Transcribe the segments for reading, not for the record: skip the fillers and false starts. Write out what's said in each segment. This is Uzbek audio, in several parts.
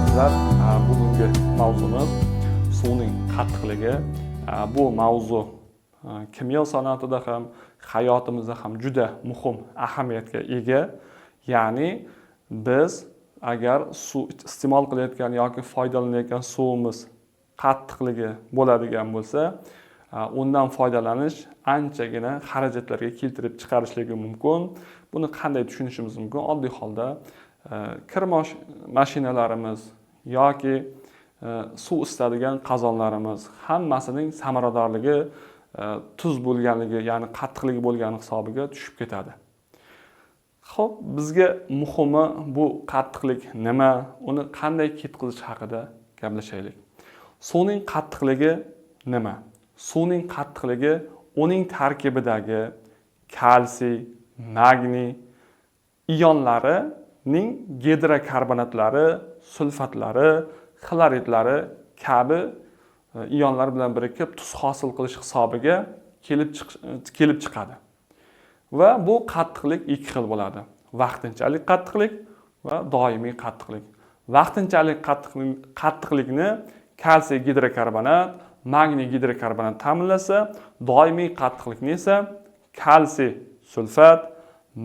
Azizlar, bugungi mavzumiz suvning qattiqligi. Bu mavzu kimyo sanoatida ham, hayotimizda ham juda muhim ahamiyatga ega. Ya'ni biz agar suv iste'mol qilayotgan yoki foydalanayotgan suvimiz qattiqligi bo'ladigan bo'lsa, undan foydalanish anchagina xarajatlarga keltirib chiqarishligi mumkin. Buni qanday tushunishimiz mumkin? Oddiy holda kir mashinalarimiz yoki suv isitadigan qozonlarimiz hammasining samaradorligi tuz bo'lganligi, ya'ni qattiqligi bo'lgani hisobiga tushib ketadi. Xo'p, bizga muhimi bu qattiqlik nima, uni qanday ketkazish haqida gaplashaylik. Suvning qattiqligi nima? Suvning qattiqligi uning tarkibidagi kalsiy, magniy ionlarining gidrokarbonatlari, sulfatlari, xloridlari kabi ionlar bilan birikib tuz hosil qilish hisobiga kelib chiqadi. Va bu qattiqlik ikki xil bo'ladi. Vaqtinchalik qattiqlik va doimiy qattiqlik. Vaqtinchalik qattiqlikni kalsiy gidrokarbonat, magniy gidrokarbonat ta'minlasa, doimiy qattiqlikni esa kalsiy sulfat,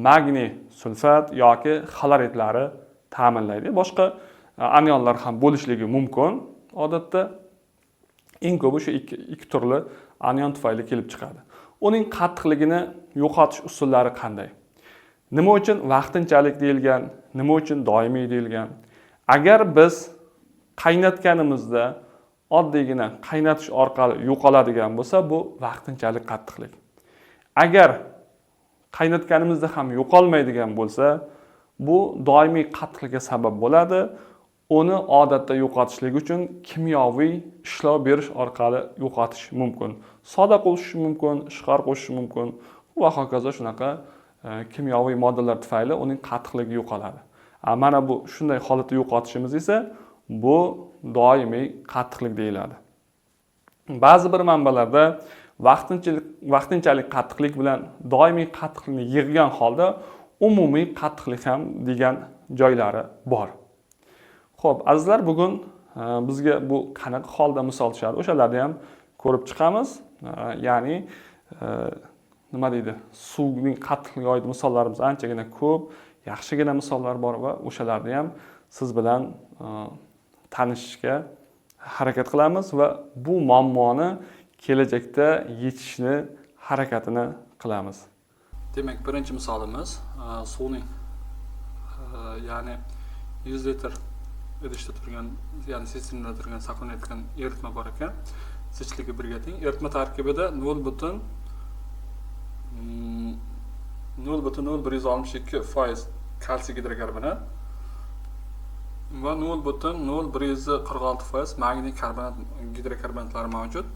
magniy sulfat yoki xloridlari ta'minlaydi. Boshqa anionlar ham bo'lishligi mumkin. Odatda eng ko'pi shu ikki turli anion tufayli kelib chiqadi. Uning qattiqligini yo'qotish usullari qanday? Nima uchun vaqtinchalik deyilgan, nima uchun doimiy deyilgan? Agar biz qaynatganimizda oddiygina qaynatish orqali yo'qoladigan bo'lsa, bu vaqtinchalik qattiqlik. Agar qaynatganimizda ham yo'qolmaydigan bo'lsa, bu doimiy qattiqlikka sabab bo'ladi. Uni odatda yo'qotishlik uchun kimyoviy ishlov berish orqali yo'qotish mumkin. Soda qo'shish mumkin, ishqor qo'shish mumkin va hokazo shunaqa kimyoviy moddalar tufayli uning qattiqligi yo'qoladi. Mana bu shunday holatda yo'qotishimiz esa bu doimiy qattiqlik deyiladi. Ba'zi bir manbalarda vaqtinchalik qattiqlik bilan doimiy qattiqlikni yig'gan holda umumiy qattiqlik ham degan joylari bor. Xo'p, azizlar, bugun bizga bu qanaqa holda misol tushadi, o'shalarni ham ko'rib chiqamiz. Ya'ni nima deydi, suvning qattiqligiga oid misollarimiz anchagina ko'p, yaxshigina misollar bor va o'shalarni ham siz bilan tanishishga harakat qilamiz va bu muammoni kelajakda yechishni harakatini qilamiz. Demak, birinchi misolimiz suvning ya'ni 100 litr idishda turgan, ya'ni sisternada turgan, saqlanayotgan eritma bor ekan. Zichligi birga teng. Eritma tarkibida 0,0162% kalsiy gidrokarbonat va 0,0146% magniy karbonat gidrokarbonatlari mavjud.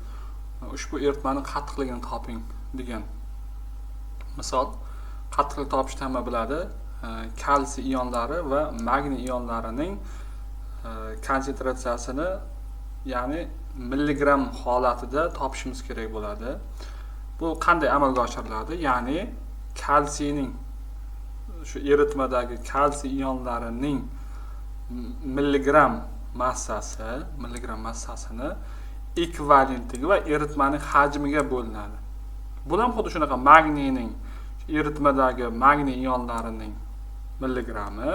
Ushbu eritmaning qattiqligini toping degan misol. Qattiqlik topishni hamma biladi. Kalsiy ionlari va magniy ionlarining konsentratsiyasini, ya'ni milligramm holatida topishimiz kerak bo'ladi. Bu qanday amalga oshiriladi? Ya'ni kalsiyning shu eritmadagi kalsiy ionlarining milligramm massasini ekvivalentligi va eritmaning hajmiga bo'linadi. Bu ham xuddi shunaqa magniyning eritmadagi magniy ionlarining milligrammi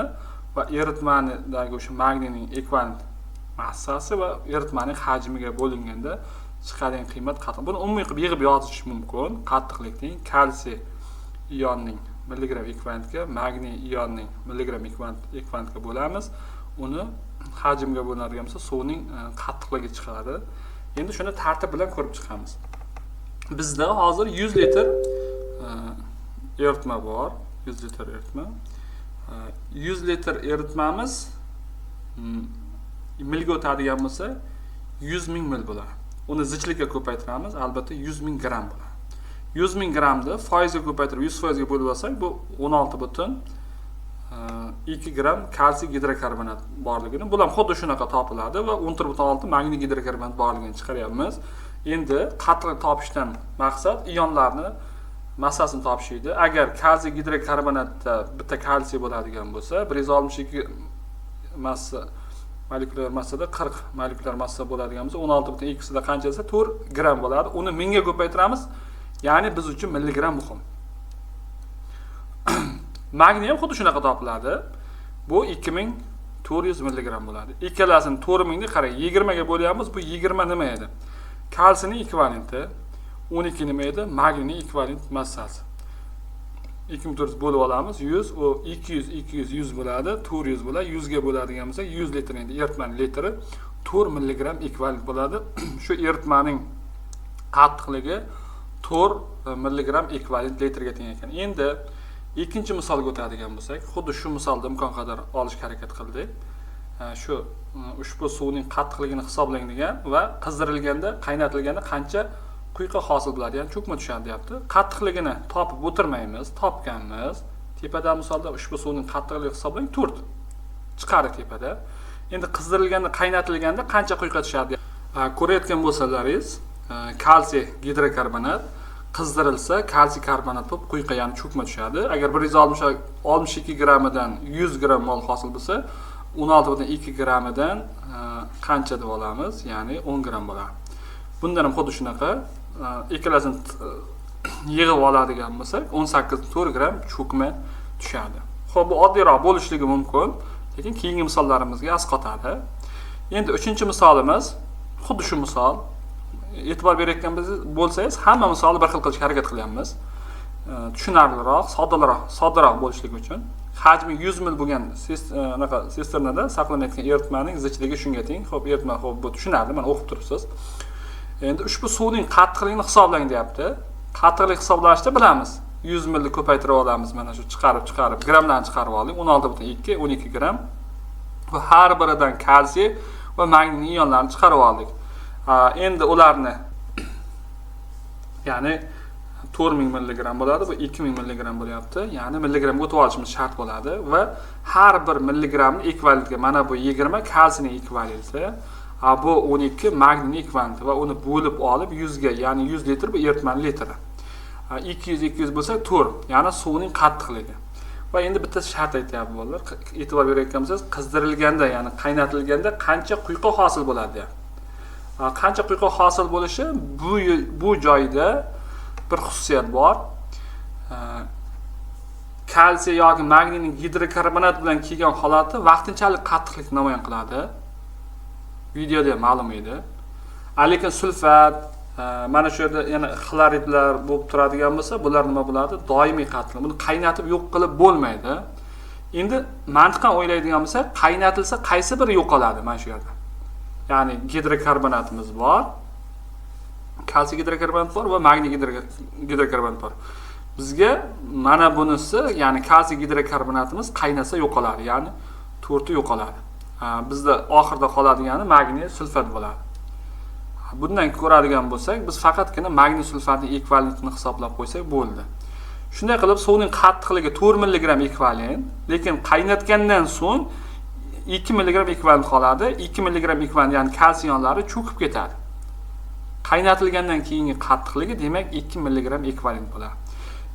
va eritmadagi o'sha magniyning ekvivalent massasi va eritmaning hajmiga bo'linganda chiqadigan qiymat qattiq. Buni umumiy qilib yig'ib yozish mumkin. Qattiqlikning kalsiy ionning milligramm ekvivalentga, magniy ionning milligramm ekvivalentga bo'lamiz. Uni hajmga bo'linadigan bo'lsa, suvning qattiqligi chiqadi. Endi shuni tartib bilan ko'rib chiqamiz. Bizda hozir 100 litr eritma bor. 100 litr eritma. 100 litr eritmamiz milga o'tadigan bo'lsa 100 ming mil bo'ladi. Uni zichlikka ko'paytiramiz, albatta 100 ming gramm bo'ladi. 100 ming grammni foizga ko'paytirib 100% ga bo'lib olsak, bu 16,2 gramm kalsiy gidrokarbonat borligini, bu ham xuddi shunaqa topiladi va 14,6 magniy gidrokarbonat borligini chiqaryapmiz. Endi qattiqlik topishdan maqsad ionlarni massasini topish edi. Agar kalsiy gidrokarbonatda bitta kalsiy bo'ladigan bo'lsa, 162 massa Molekulyar massada 40 molekulyar massa bo'ladigan bo'lsa, 16,2 sida qancha desa, 4 gramm bo'ladi. Uni 1000 ga ko'paytiramiz, ya'ni biz uchun milligramm muhim. Magniy ham xuddi shunaqa topiladi. Bu 2400 milligramm bo'ladi. Ikkalasini 4000 ni, qarang, 20 ga bo'lyapmiz. Bu 20 nima edi? Kalsiyning ekvivalenti. 12 nima edi? Magniyning ekvivalent massasi. 2400 bo'lib olamiz, 100, u 200, 200, 100 bo'ladi, 400 bo'ladi. 100 ga bo'ladigan bo'lsak, 100 litr endi eritmani litri 4 milligramm ekvivalent bo'ladi. Shu eritmaning qattiqligi 4 milligramm ekvivalent litrga teng ekan. Endi ikkinchi misolga o'tadigan bo'lsak, xuddi shu misolda imkon qadar olishga harakat qildik. Shu ushbu suvning qattiqligini hisoblang degan va qizdirilganda, qaynatilganda qancha quyqa hosil bo'ladi, ya'ni cho'kma tushadi deyapti. Qattiqligini topib o'tirmaymiz, topganmiz. Tepada misolda ushbu suvning qattiqligini hisoblang, 4 chiqardi tepada. Endi qizdirilganda, qaynatilganda qancha quyqa tushadi? Ko'rayotgan bo'lsalaringiz, kalsiy gidrokarbonat qizdirilsa, kalsiy karbonat bo'lib quyqa, ya'ni cho'kma tushadi. Agar 162 grammidan 100 gramm mol hosil bo'lsa, 16,2 grammidan qancha deb olamiz? Ya'ni 10 gramm bo'ladi. Bundan ham xuddi shunaqa, ikkalasini yig'ib oladigan bo'lsak, 18,4 gramm cho'kma tushadi. Xo'p, bu oddiyroq bo'lishligi mumkin, lekin keyingi misollarimizga asqotadi. Endi uchinchi misolimiz xuddi shu misol. E'tibor berayotgan bo'lsangiz, hamma misolni bir xil qilishga harakat qilyapmiz. Tushunarliroq, soddaroq bo'lishligi uchun. Hajmi 100 ml bo'lgan anaqa sisternada saqlanayotgan eritmaning zichligi shunga teng. Xo'p, eritma, xo'p, bu tushunarli, mana o'qib turibsiz. Endi ushbu suvning qattiqligini hisoblang deyapti. Qattiqlik hisoblashni bilamiz. 100 mlni ko'paytirib olamiz, mana shu chiqarib grammlarni chiqarib oldik. 16,2, 12 gramm. Va har biridan kalsiy va magniy ionlarini chiqarib oldik. Endi ularni, ya'ni 4000 milligramm bo'ladi, bu 2000 milligramm bo'lyapti. Ya'ni milligramga o'tib olishimiz shart bo'ladi va har bir milligrammni ekvivalentga, mana bu 20 kalsiyning ekvivalenti, bu 12 magniyning ekvivalenti va uni bo'lib olib 100 ga, ya'ni 100 litr bu eritmani litri. 200 200 bo'lsa 4, ya'ni suvning qattiqligi. Va endi bitta shart aytyapti bolalar. E'tibor berayotgan bo'lsangiz, qizdirilganda, ya'ni qaynatilganda qancha quyqa hosil bo'ladi deyapti. Qancha quyqa hosil bo'lishi, bu joyda bir xususiyat bor. Kalsiy yoki magniyning gidrokarbonat bilan kelgan holati vaqtinchalik qattiqlik namoyon qiladi. Videoda ham ma'lum edi. Lekin sulfat, mana shu yerda yana xloridlar bo'lib turadigan bo'lsa, bular nima bo'ladi? Doimiy qattiqlik. Buni qaynatib yo'q qilib bo'lmaydi. Endi mantiqan o'ylaydigan bo'lsak, qaynatilsa qaysi biri yo'qoladi mana shu yerda? Ya'ni gidrokarbonatimiz bor, kalsiy gidrokarbonat bor va magniy gidrokarbonat bor. Bizga mana bunisi, ya'ni kalsiy gidrokarbonatimiz qaynasa yo'qoladi, ya'ni to'rti yo'qoladi. Bizda oxirida qoladigani magniy sulfat bo'ladi. Bundan ko'radigan bo'lsak, biz faqatgina magniy sulfatning ekvivalentini hisoblab qo'ysak bo'ldi. Shunday qilib, suvning qattiqligi 4 milligramm ekvivalent, lekin qaynatgandan so'ng 2 milligramm ekvivalent qoladi. 2 milligramm ekvivalent, ya'ni kalsiy ionlari cho'kib ketadi. Qaynatilgandan keyingi qattiqligi, demak, 2 milligramm ekvivalent bo'ladi.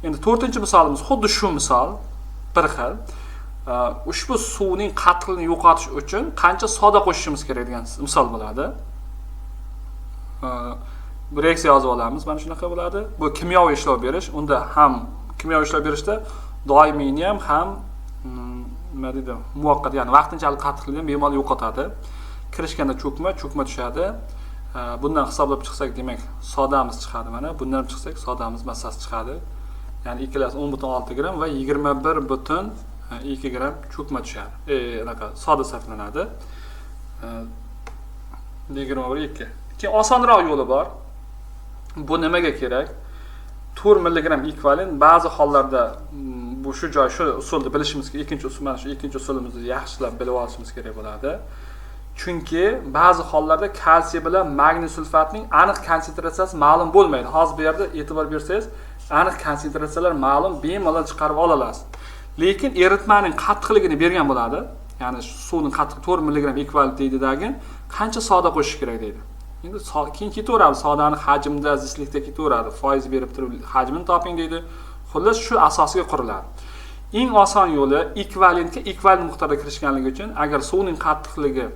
Endi to'rtinchi misolimiz xuddi shu misol, bir xil. Ushbu suvning qattiqligini yo'qotish uchun qancha soda qo'shishimiz kerak degan misol bo'ladi. Reaksiya yozib olamiz, mana shunaqa bo'ladi. Bu kimyoviy ishlov berish, unda ham kimyoviy ishlov berishda doimiyni ham, nima deydi, muvaqqat, ya'ni vaqtinchalik qattiqlikni ham bemalol yo'qotadi. Kirishganda cho'kma tushadi. Bundan hisoblab chiqsak, demak, sodamiz chiqadi mana. Bundan chiqsak, sodamiz massasi chiqadi. Ya'ni ikkalasi 10,6 gramm va 21,2 gramm cho'kma tushadi. Anaqa soda sarflanadi. 21,2. Keyin osonroq yo'li bor. Bu nimaga kerak? 4 milligramm ekvivalent ba'zi hollarda, bu shu joy, shu usulni bilishimiz kerak. Ikkinchi usul, mana shu ikkinchi usulimizni yaxshilab bilib olishimiz kerak bo'ladi. Chunki ba'zi hollarda kalsiy bilan magniy sulfatning aniq konsentratsiyasi ma'lum bo'lmaydi. Hozir bu yerda e'tibor bersangiz, aniq konsentratsiyalar ma'lum, bemalol chiqarib ola olasiz. Lekin eritmaning qattiqligini bergan bo'ladi. Ya'ni suvning qattiq 4 milligramm ekvivalent deydidagi, qancha soda qo'shish kerak deydi. Endi keyin ketaveradi, sodani hajmda, zichlikda ketaveradi, foiz berib turib hajmini toping deydi. Xullas, shu asosiga quriladi. Eng oson yo'li ekvivalentga ekvivalent miqdorda kirishganligi uchun, agar suvning qattiqligi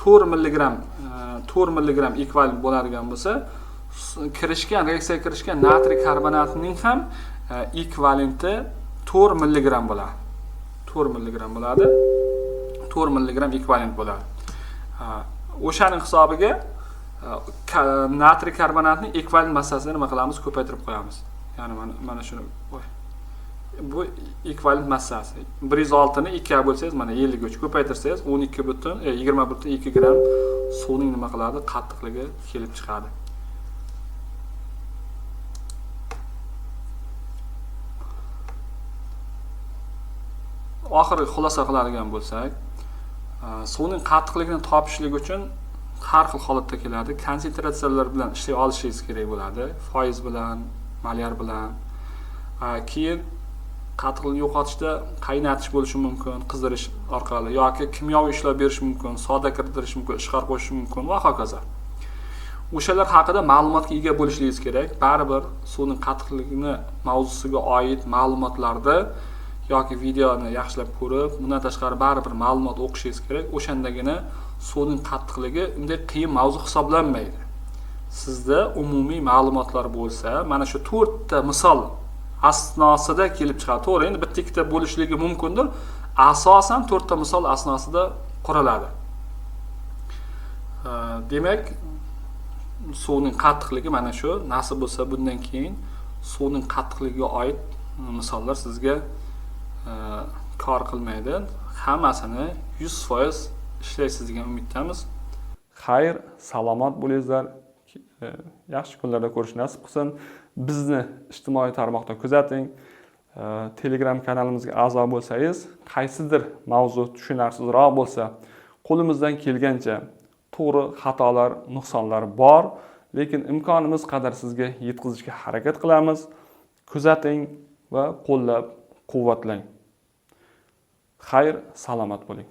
4 milligramm 4 milligramm ekvivalent bo'ladigan bo'lsa, kirishgan reaksiyaga kirishgan natriy karbonatining ham ekvivalenti 4 milligramm bo'ladi. 4 milligramm bo'ladi. 4 milligramm ekvivalent bo'ladi. O'shaning hisobiga natriy karbonatning ekvivalent massasini nima qilamiz? Ko'paytirib qo'yamiz. Ya'ni mana shuni bu ekvivalent massasi 106 ni 2 ga bo'lsangiz, mana 53 ko'paytirsangiz 20,2 gramm suvning nima qiladi? Qattiqligi kelib chiqadi. Oxirgi xulosa qiladigan bo'lsak, suvning qattiqligini topishlik uchun har xil holatda keladi. Konsentratsiyalar bilan ishlay olishingiz kerak bo'ladi. Foiz bilan, molyar bilan. Keyin qattiqlikni yo'qotishda qaynatish bo'lishi mumkin, qizdirish orqali yoki kimyoviy ishlov berish mumkin, soda kiritirish mumkin, ishqor qo'shish mumkin va hokazo. O'shalar haqida ma'lumotga ega bo'lishingiz kerak. Baribir suvning qattiqligini mavzusiga oid ma'lumotlarda yoki videoni yaxshilab ko'rib, bundan tashqari baribir ma'lumot o'qishingiz kerak. O'shandagina suvning qattiqligi unday qiyin mavzu hisoblanmaydi. Sizda umumiy ma'lumotlar bo'lsa, mana shu 4 ta misol asnosida kelib chiqadi. To'g'ri, endi bitta ikkita bo'lishligi mumkindir. Asosan 4 ta misol asnosida quriladi. Demak, suvning qattiqligi mana shu. Nasib bo'lsa bundan keyin suvning qattiqligiga oid misollar sizga kor qilmaydi. Hammasini 100% ishlaysiz degan umiddamiz. Xayr, salomat bo'lingizlar. Yaxshi kunlarda ko'rish nasib qilsin. Bizni ijtimoiy tarmoqda kuzating. Telegram kanalimizga a'zo bo'lsangiz, qaysidir mavzu tushunarsizroq bo'lsa, qo'limizdan kelgancha to'g'ri xatolar, nuqsonlar bor, lekin imkonimiz qadar sizga yetkazishga harakat qilamiz. Kuzating va qo'llab quvvatlang. Xayr, salomat bo'ling.